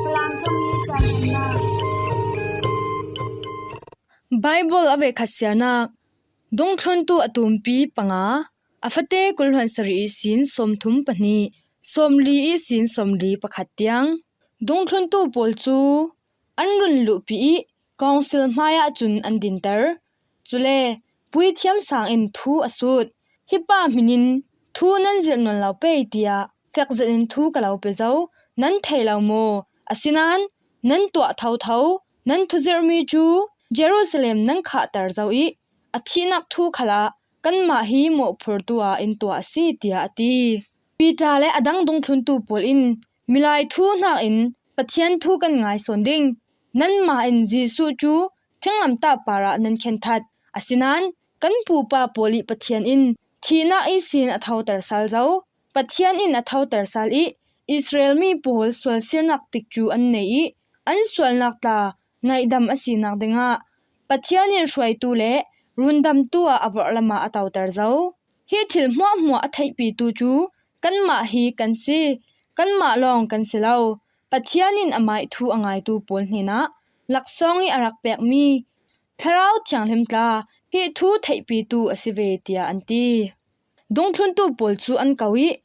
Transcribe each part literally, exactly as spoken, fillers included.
Falam ṭongmi caan nunnak. Baibal a voikhat siarnak, Dungthluntu a tumpi panga, a fate kul hluan sarih ihsin sawmthum pahnih, sawmli ihsin sawmli pakhat tiang. Dungthluntu pawl cu an run luhpi ih kawngsil hmaiah cun an dinter. Cule puithiam sang in thu a sut. Hi pa hmin in thu nan zirh nawn lo pei, tiah fek zetin thu ka lo pe zo. Nan thei lo maw? Asinain nan tuah thotho. Nan thuzirhmi cu Jerusalem nan khahter zo ih a thihnak thu khalah kanmah hi mawhphurtu ah in tuah a si, tiah a ti. Piter le a dang dungthluntu pawl in, milai thu hnakin Pathian thu kan ngai sawn ding. Nanmah in Jesuh cu thinglamtah parah nan khen that. Asinain kan pupa pawl ih Pathian in thihnak ihsin a thoter sal zo. Pathian in a thoter sal ih Israel mi pawl sualsirnak tikcu an nei ih an sualnak tla ngaihdam a sinak dingah Pathian in hruaitu le rundamtu ah a vorhlam ah a toter zo. Hi thil hmuahhmuah a theihpitu cu kanmah hi kan si, kanmah lawng kan si lo. Pathian in amah ih thu a ngaitu pawl hnenah laksawng ih a rak pekmi Thlarau Thianghlim tla hi thu theihpitu a si ve, tiah an ti. Dungthluntu pawl cu an ko ih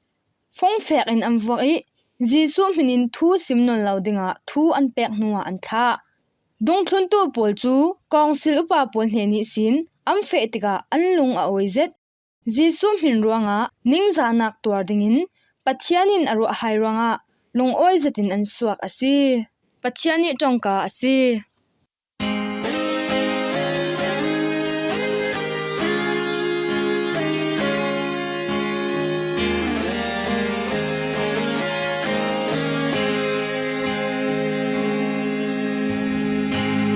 fungfek in an vuak ih Jesuh hmin in thu sim nawn lo dingah thu an pek hnuah an thlah. Dungthluntu pawl cu kawngsil upa pawl hnen ihsin an feh tikah an lung a awi zet. Jesuh hmin ruangah ningzahnak tuar dingin Pathian in a ruah hai ruangah lungawi zetin an suak a si. Pathian ih ṭongka a si.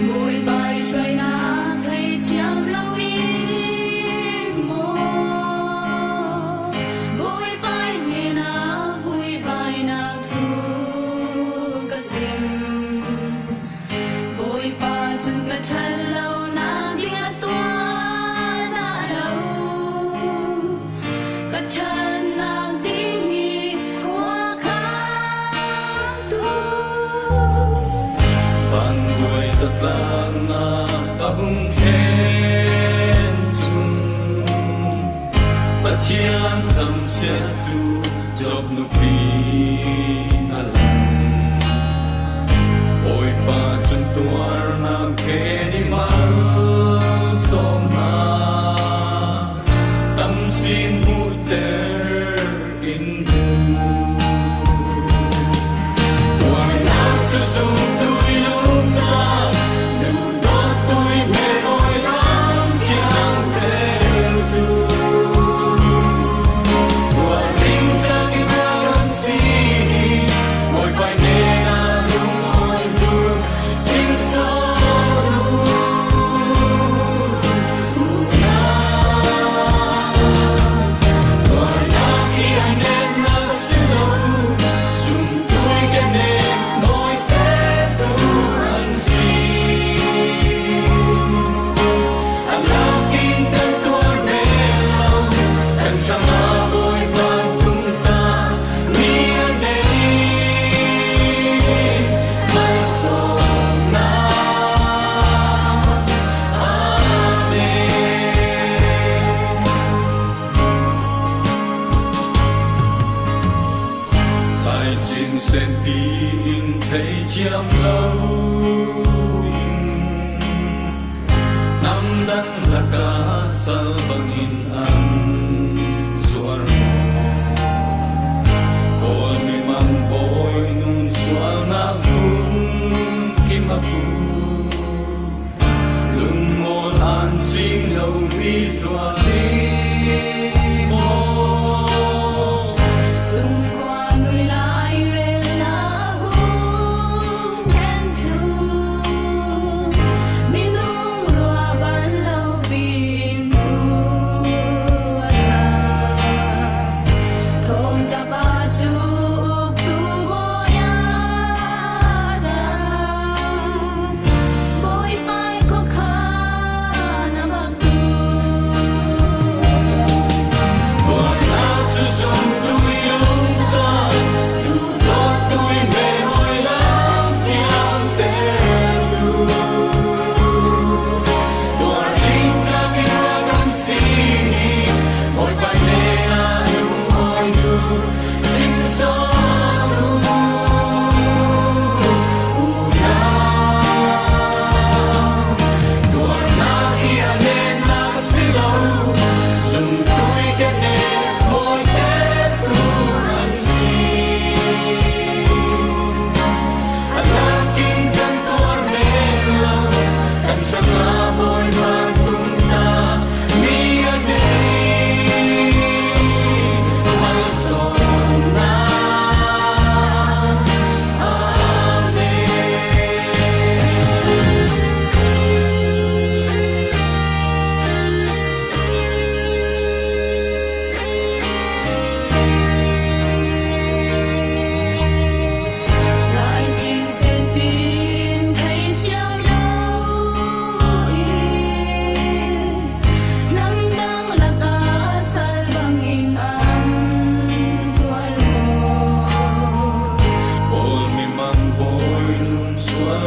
Bawipa ih hruainak theithiam lo ih maw? Bawipa ih hnenah vuivainak thu ka sim. Bawipa cun ka ṭhat lonak ding a tuah dah lo. Ka ṭhatnak ding ih khua kham tu. Vanduai zatlaknak a hung khen cun Pathian camsiatu Job nupi a lang. Bawipa cun tuarnak khen ih malsawmnak tam sin hmuhter in hmu. Tuarnak cu zumtu ih lungtang, duhdawttu ih hmeh awi lam fiang tertu. Tuar ding tak ih ruah kan si hi, Bawipa hnenah lungawi tu. Laicin senpi in theithiam lo in, hnamdang lakah sal bangin an zuar maw? Kawl mimang bawi nun sualnak phun kim a pu, lungmawl an cing lomi hluan hi maw? Cungkhua nui lai relnak a hung khen cu minung ruah ban lo piin thu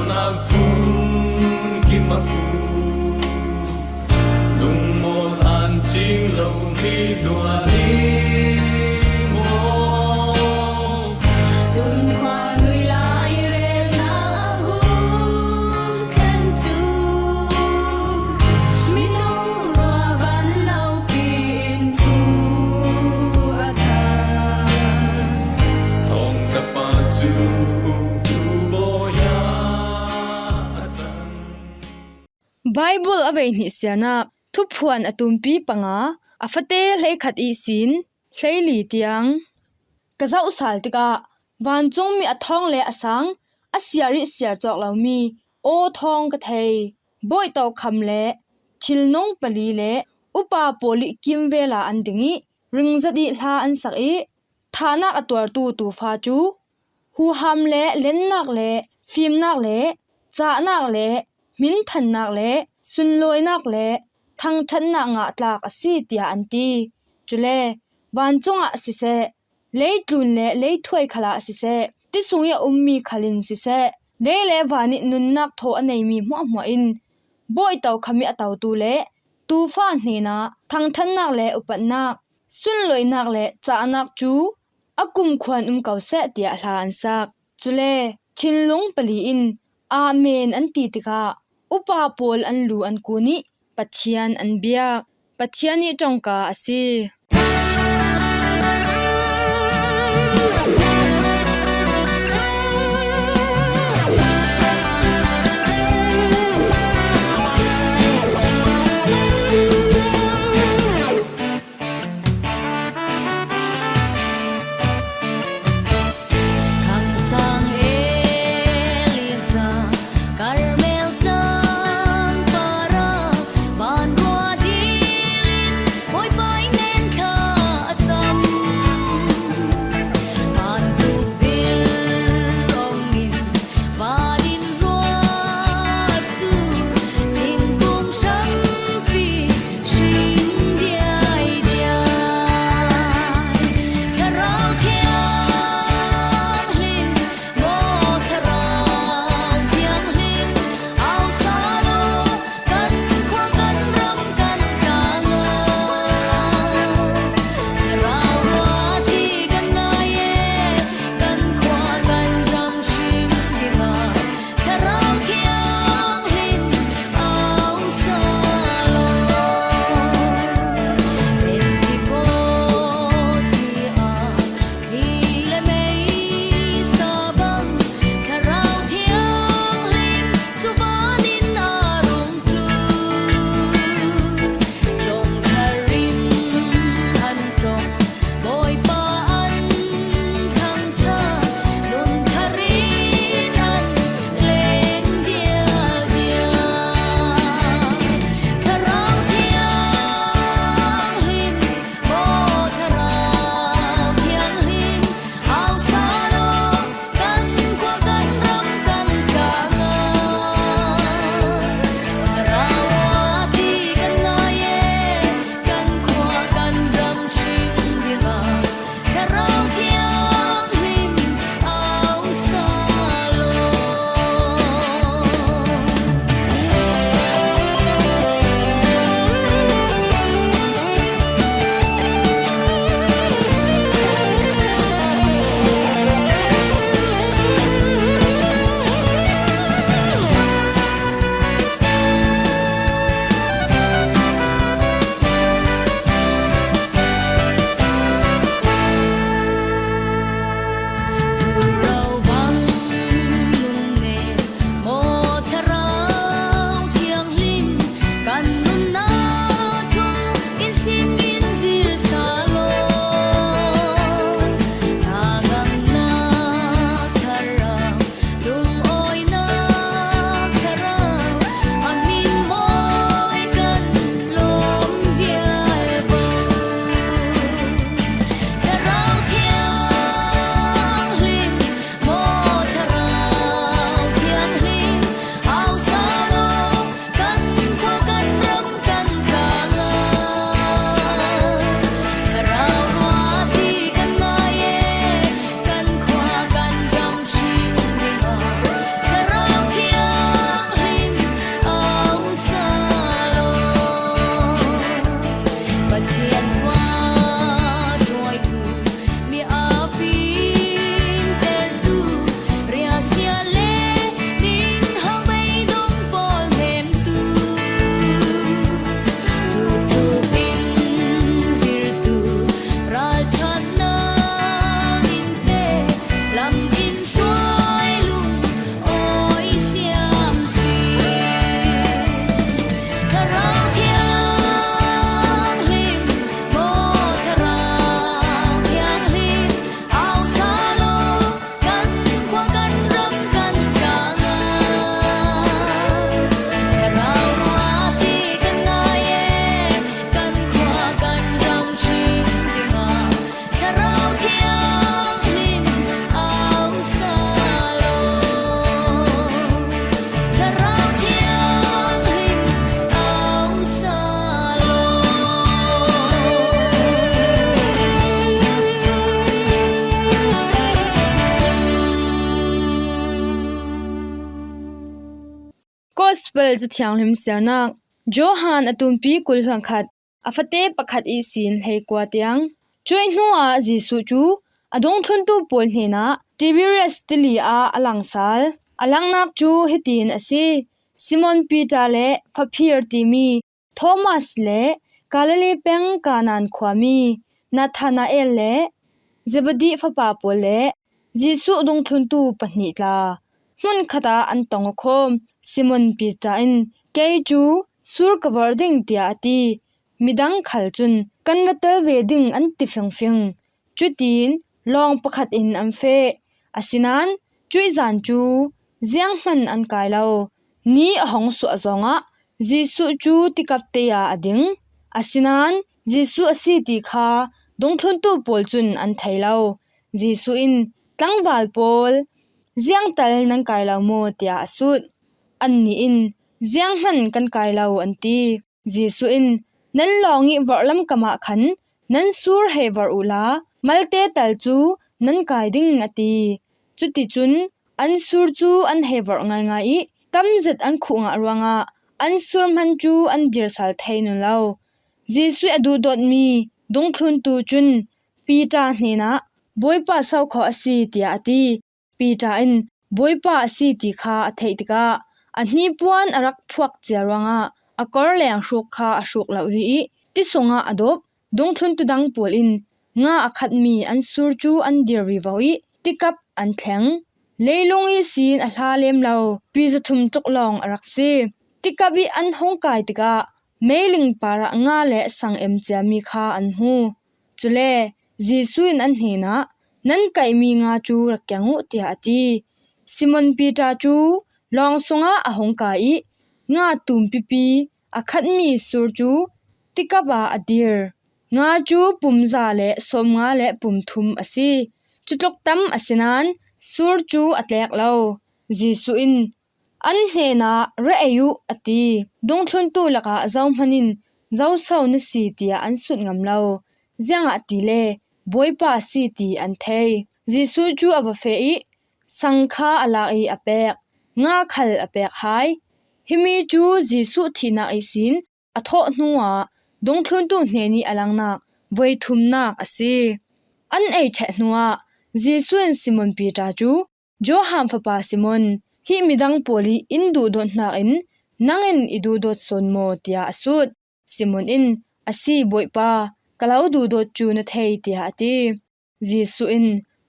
nak phun kimak uh, lungmawl an cing lo mi lua ding maw? Cun khua nui lai relnak a hun thlentu minung ruah ban lo piin thu a thang. Thawngtapa cu uktu bawi ah a cang. Baibal a voihnih siarnak, Thuphuan a tumpi panga, a fate hleikhat ihsin hleili tiang. Ka zoh sal tikah vancungmi a thawng le a sang, a siar ih siar cawk lomi aw thawng ka thei. Bawi tokham le thilnung pali le upa pawl ih kimvel ah an ding ih ringzat ih hla an sak ih, thahnak a tuartu tuufa cu huham le lennak le fimnak le cahnak le hminthannak le sunlawinak le thangṭhatnak ngah tlak a si, tiah an ti. Cule vancung ah siseh, leitlun le leithuai khal ah siseh, ti sung ih a ummi khal in siseh, lei le van ih nunnak thaw a neimi hmuahhmuah in bawi tokham ih a totu le tuufa hnenah thangṭhatnak le upatnak, sunlawinak le cahnak cu a kumkhua in um ko seh, tiah hla an sak. Cule thinlung pali in, "Amen," an ti tikah upa pawl an lu an kun ih Pathian an biak. Pathian ih ṭongka a si. Khamsang Elijah Karmel tlang parah vanrua dil in Bawipa ih nen thla Gospel Cathianghlim siarnak. Johan a tumpi kul hluan khat, a fate pakhat ihsin hleikua tiang. Cuih hnuah Jesuh cu a dungthluntu pawl hnenah Tiberias tili ah a lang sal. A langhnak cu hitin a si: Simon Peter le Faphir timi Thomas le Galilee peng Kanan khuami Nathanael le Zebedi fapa pawl le Jesuh dungthluntu pahnih tla hmun khatah an tong a khawm. Simon Peter in, "Kei cu sur ka vorh ding," tiah a ti. Midang khal cun, "Kan va tel ve ding," an ti fingfing. Cutin lawng pakhat in an feh. Asinain cuih zan cu zianghman an kai lo. Ni a hong suah zongah Jesuh cu tikap te ah a ding. Asinain Jesuh a si ti kha dungthluntu pawl cun an thei lo. Jesuh in, "Tlangval pawl, ziangtal nan kai lo maw?" tiah a sut. Annih in, "Zianghman kan kai lo," an ti. Jesuh in, "Nan lawng i vorhlam kamah khan nan sur hei vorh uhla, malte tal cu nan kai ding," a ti. Cuticun an sur cu an hei vorh ngaingai i tamzet an khuh ngah ruangah an sur hman cu an dir sal thei nawn lo. Jesuh a duhdawtmi dungthluntu cun Peter hnenah, "Bawipa, so khawh a si," tiah a ti. Peter in Bawipa a si ti kha a theih tikah a hnipuan a rak phuak cia ruangah a kawrleng hruk kha a hruk lo rih i ti sungah a dop. Dungthluntu dang pawl in nga a khatmi an sur cu an dir vivo i tikap an thleng. Leilung ihsin a hla lem lo pi zathum tluk lawng a rak si. Tikap i an hung kai tikah meiling parah nga le sang em ciami kha an hmu. Cule Jesuh in an hnenah, "Nan kaihmi nga cu rak keng uh," tiah a ti. Simon Peter cu lawng sungah a hung kai i nga tum pipi a khatmi sur cu tikap ah a dir. Nga cu pum za le sawmnga le pum thum a si. Cutluk tam a si nain sur cu a tlek lo. Jesuh in an hnenah, "Ra ei uh," a ti. Dungthluntu lakah zohman in, "Zoso na si?" tiah an sut ngam lo. Ziangahtile Bawipa a si ti an thei. Jesuh cu a va feh i sang kha a lak i a pek. Nga khal a pek hai. Himi cu Jesuh thihnak ihsin a thawh hnuah dungthluntu hnen i a langnak voi thumnak a si. An ei ṭheh hnuah Jesuh in Simon Peter cu, "Johan fapa Simon, hih midang pawl i in duhdawt hnakin nang in i duhdawt sawn maw?" tiah a sut. Simon in, "A si, Bawipa, ka lo duhdawt cu na thei," tiah a ti. Jesuh in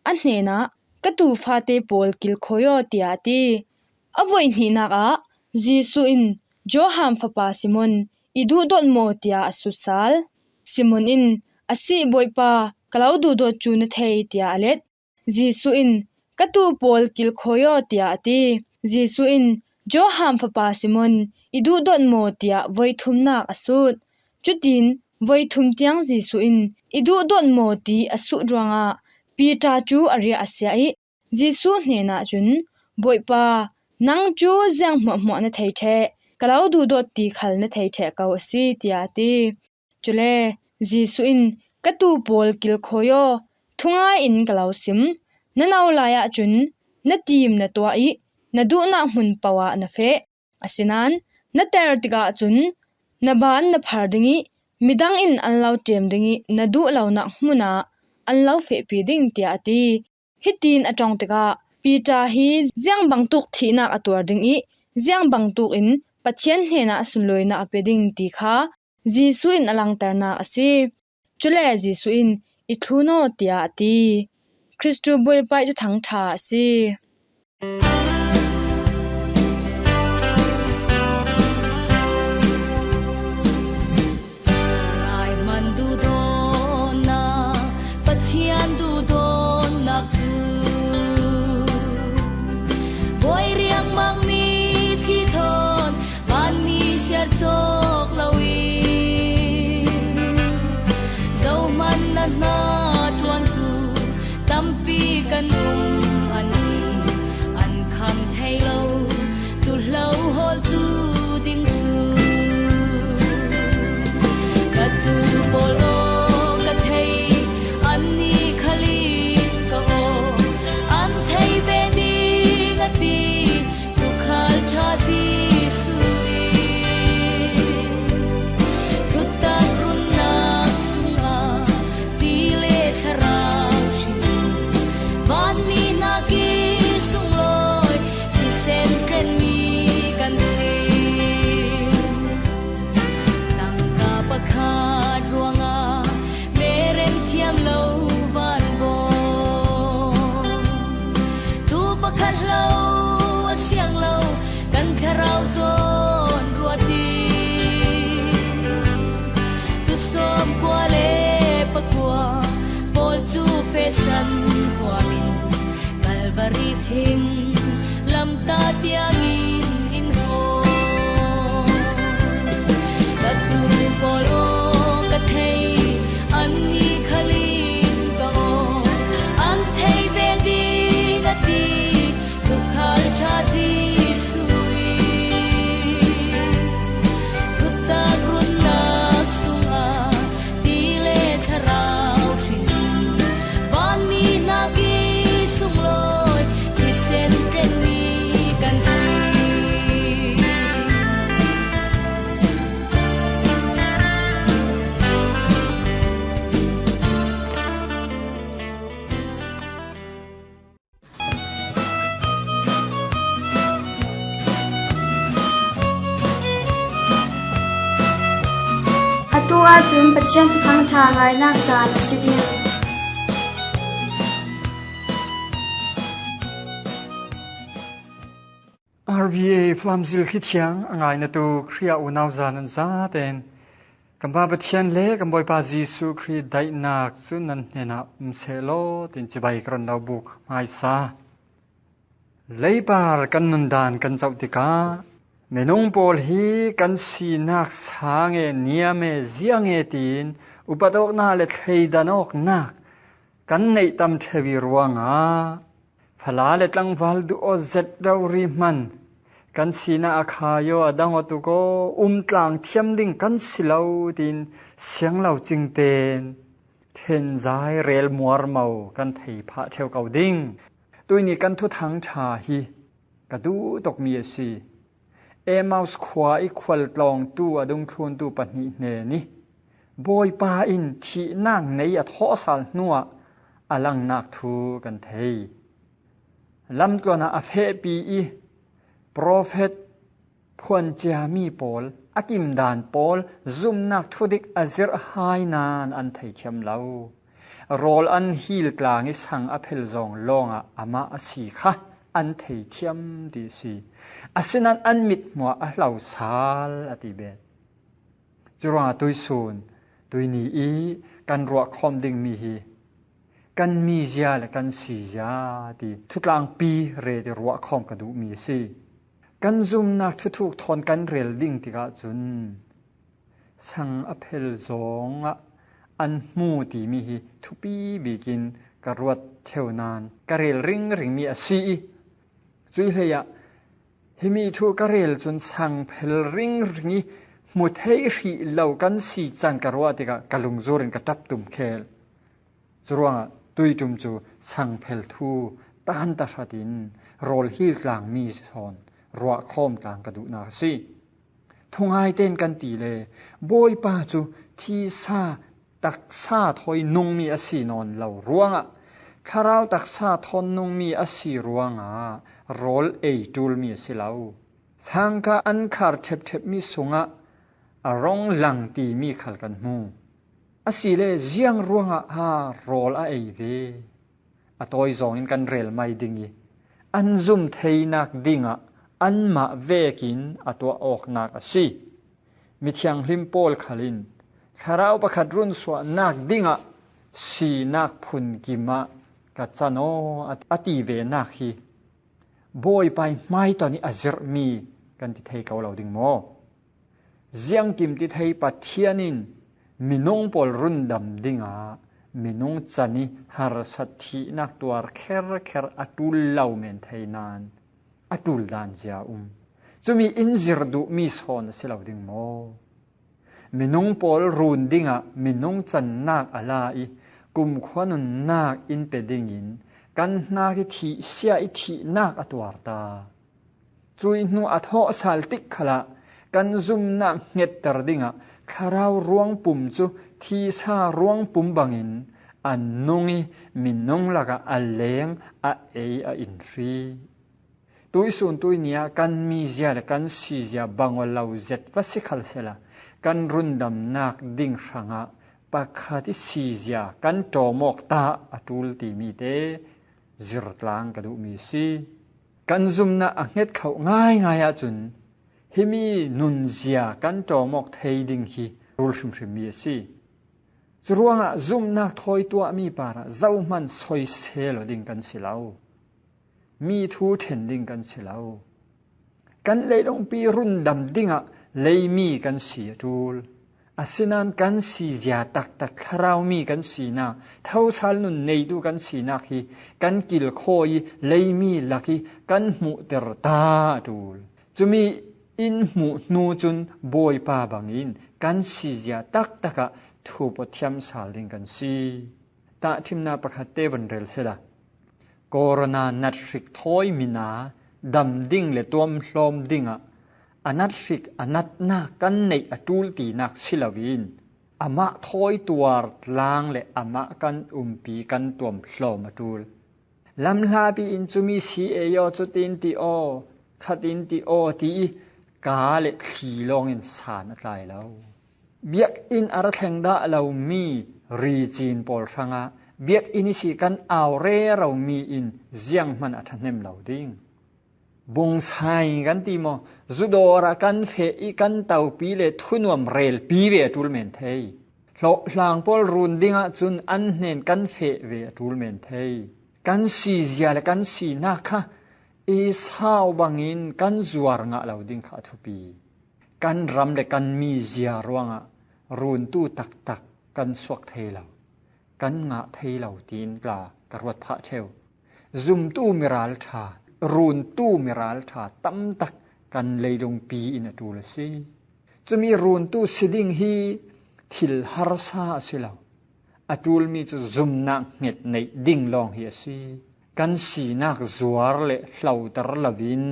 a hnenah, "Ka tuu fate pawl kilkhawi aw," tiah a ti. A voihnihnak ah Jesuh in, "Johan fapa Simon, i duhdawt maw?" tiah a sut sal. Simon in, "A si, Bawipa, ka lo duhdawt cu na thei," tiah a let. Jesuh in, "Ka tuu pawl kilkhawi aw," tiah a ti. Jesuh in, "Johan fapa Simon, i duhdawt maw?" tiah voi thumnak a sut. Cutin voi thum tiang Jesuh in, "I duhdawt maw?" ti a sut ruangah Peter cu a riah a sia i Jesuh hnenah cun, "Bawipa, nang cu ziang hmuahhmuah na thei ṭheh, ka lo duhdawt ti khal na thei ṭheh ko a si," tiah a ti. Cule Jesuh in, "Ka tuu pawl kilkhawi aw, thungai in ka lo sim. Na no lai ahcun na tim na tuah i na duhnak hmun paoh ah na feh. Asinain na tel tikah cun na ban na phar ding i midang in an lo ṭem ding i na duh lonak hmun ah an lo fehpi ding," tiah a ti. Hitin a ṭong tikah Peter hi ziang bangtuk thihnak a tuar ding i ziang bangtuk in Pathian hnenah sunlawinak a pe ding ti kha Jesuh in a langternak a si. Cule Jesuh in, "I thlun aw," tiah a ti. Kristu Bawipa ih Thuthang ṭha a si. Rai hman duhdawtnak, Pathian duhdawtnak cu Bawi riangmang mi thli thawn vanmi siar cawk lo i, zohman na hna ṭuantu tampi kan um, an i an kham thei lo, tu hlo hawltu ding cu. Ka tuu pawl aw, ka thei, annih khal in ka aw, an thei ve ding a ti, tuukhal ṭha Jesuh Lamta tiangin in haw. Ka tu pawl aw ka thei, anni khalin ka aw, an thei ve ding a ti, tukhal ṭha Jesuh i. Thutak runnak sungah ti le thlarau hring, vanmi hnak i sunglawi thisen tlenmi kan si. Atu ahcun Pathian Thuthang ṭha ngainak caan a si ding. R V A Falam Zil Khi Thiang a ngainatu Khrih unau zan an zaten kan Pa Pathian le kan Bawipa Jesuh Khrih daihnak cu nan hnenah um sehlaw, tin cibai ka run lo buk hmaisa. Leipar kan nundan kan zoh tikah minung pawl hi kan sinak sang e, niam e, ziang e tiin upat awknak le thleidan awknak kan neih tam ṭheu i ruangah fala le tlangval duh aw, zet rori hman, kan sinak a khai aw, a dang aw tuk aw, umtlang thiam ding kan si lo tiin siang lo cingten thenzai rel muarmo kan thei phah ṭheu ko ding. Tuihni kan Thuthang ṭha hi ka duh tukmi a si. Emmaus khua i khualtlawngtu a dungthluntu pahnih hnen i Bawipa in thihnak nei a thawhsal hnuah a langnak thu kan thei. Lamtluan ah a fehpi i profet phuan ciami pawl, a kimdan pawl zumnak thudik a zirh hai nain an theithiam lo. Rawl an hil tlang i sang a phel zawng lawngah amah a si kha an theithiam ti a si. Asinain an mithmuh a hlosal a ti bet. Curuangah tuisun, tuihni i kan ruahkhawm dingmi hi kan mizia le kan sizia ti thutlangpi reti ruahkhawm ka duhmi a si. Kan zumnak thuthuk thawn kan rel ding tikah cun sang a phel zawngah an hmu timi hi thupi bikin ka ruat ṭheu nain ka rel ringringmi a si i, cuih hleiah himi thu ka rel cun sang phel ringring i hmu thei hrih lo kan si can ka ruah tikah ka lungzur in ka ṭap tum khel. Curuangah tuiṭum cu sang phel thu tan tahratin rawl hil tlangmi sawn ruahkhawm tlang ka duhnak a si. Thungai tein kan ti le Bawipa cu thisa taksa thawi nungmi a si nawn lo ruangah thlarau taksa thawn nungmi a si ruangah rawl ei ṭulmi a si lo. Sangka an khar ṭhepṭhepmi sungah a rong lang timi khal kan hmu. Asile ziang ruangah ha rawl a ei ve? A tawi zawngin kan rel mai ding i, an zum theinak dingah anmah vekin a tuah awknak a si. Mithianghlim Paul khal in thlarau pakhat runsuahnak dingah sinak phun kimah ka can aw, a, a ti venak hi Bawipa i hmaiton i a zirhmi kan ti thei ko lo ding maw? Ziangkim ti thei Pathian in minung pawl rundam dingah minung can i harsat thihnak tuar kherkher a ṭul lo men thei nain a ṭul dan zia um. Cumi in zir duhmi sawn a si lo ding maw? Minung pawl run dingah minung cannak a la i kumkhua nunnak in pe dingin kan hnak i thihsia i thihnak a tuar ta. Cuih hnu a thawhsal tik khalah kan zumnak hngetter dingah thlarau ruangpum cu thisa ruangpum bangin a nung i minung lakah a leng, a ei, a inhri. Tuihsun tuihni ah kan mizia le kan sizia bang aw lo zet va si khal sehla kan rundamnak ding hrangah pakhat i sizia kan ṭawm awk ta a ṭul timi te zirtlang ka duhmi a si. Kan zumnak a hnget khoh ngaingai ahcun himi nunzia kan ṭawm awk thei ding hi rul hrimhrimmi a si. Curuangah zumhnak thawi tuahmi parah zohhmanh soisel aw ding kan si lo. Mi thu ṭhen ding kan si lo. Kan leilungpi rundam dingah leimi kan si a ṭul. Asinain kan sizia taktak thlarau mi kan sinak, thosal nun neitu kan sinak hi kan kilkhawi ih leimi lak ih kan hmuhter ta a ṭul. Cumi in hmuh hnu cun Bawipa bangin kan sizia taktakah thupawt thiam sal ding kan si. Tahṭhimnak pakhatte vun rel sehla, Corona nathrik thawi mina dam ding le tuamhlawm dingah a nathrik a natnak kan neih a ṭul tinak si loin, amah thawi tuar tlang le amah kan umpi kan tuamhlawm a ṭul. Lamhlapi in cumi si ei aw, cutin ti aw, khatin ti aw, ti ih ka le thli lawngin san a tlai lo. Biakinn a ra thleng dah lomi ricin pawl hrangah biakinn ihsi kan au rero mi in zianghman a ṭhahnem lo ding. Bungsai kan ti maw? Zudawr ah kan feh ih kan topi le thunuam relpi ve a ṭul men thei. Hlawhhlang pawl run dingah cun an hnen kan feh ve a ṭul men thei. Kan sizia le kan sinak kha Esau bangin kan zuar ngah lo ding kha a thupi. Kan ram le kan mizia ruangah runtu taktak kan suak thei lo, kan ngah thei lo tiin tla ka ruat phah ṭheu. Zumtu miralṭha, runtu miralṭha tamtak kan leilungpi in a ṭul a si. Cumi runtu si ding hi thil harsa a si lo. A ṭulmi cu zumnak hnget neih ding lawng hi a si. Kan sinak zuar le hloter loin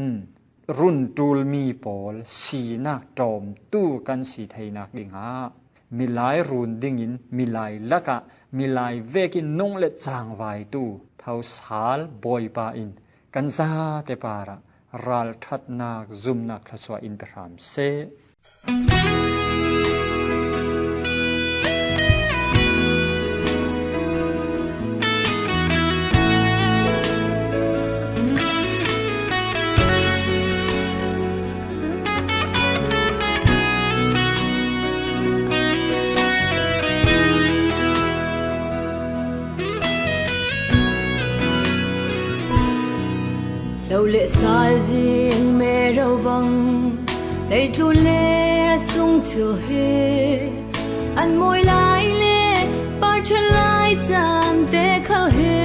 run ṭulmi pawl sinak ṭawmtu kan si theinak dingah milai run dingin milai lakah milai vekin nung le cangvaitu thosal Bawipa in kan zate parah ralṭhatnak zumnak thluachuah in pe hram seh. Lo le sal zing me ro bang, teitlun le a sung cu hi an mawi lai le par ṭhat lai caan te khal hi.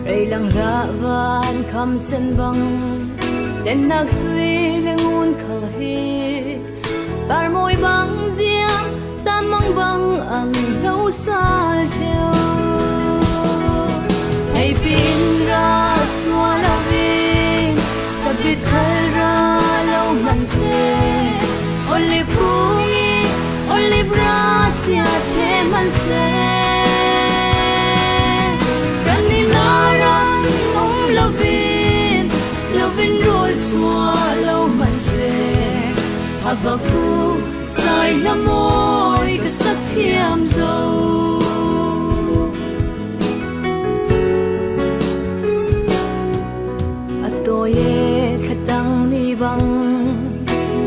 Reilang rah van kham sen bang, tennak sui le ngun khal hi. Par mawi bang ziang, san mang bang an lo sal ṭheu. Hei pin ra sual lo in, sabit khal ra lo hman seh. Olive kung i olive ra sia ṭhe hman seh. Ran ni na ran um lo in, lo in rual sual lo hman seh. Habakkuk zai hla mawi ka sak thiam zo. A tawi e thlatang ni bang,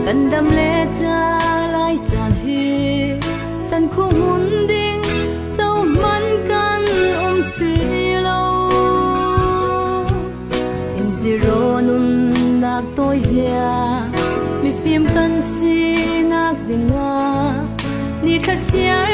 kan dam le ca lai caan hi san khuk hmun ding zohman kan um si lo. In ziro nunnak tawizia mifim kan sinak dingah ni thla siar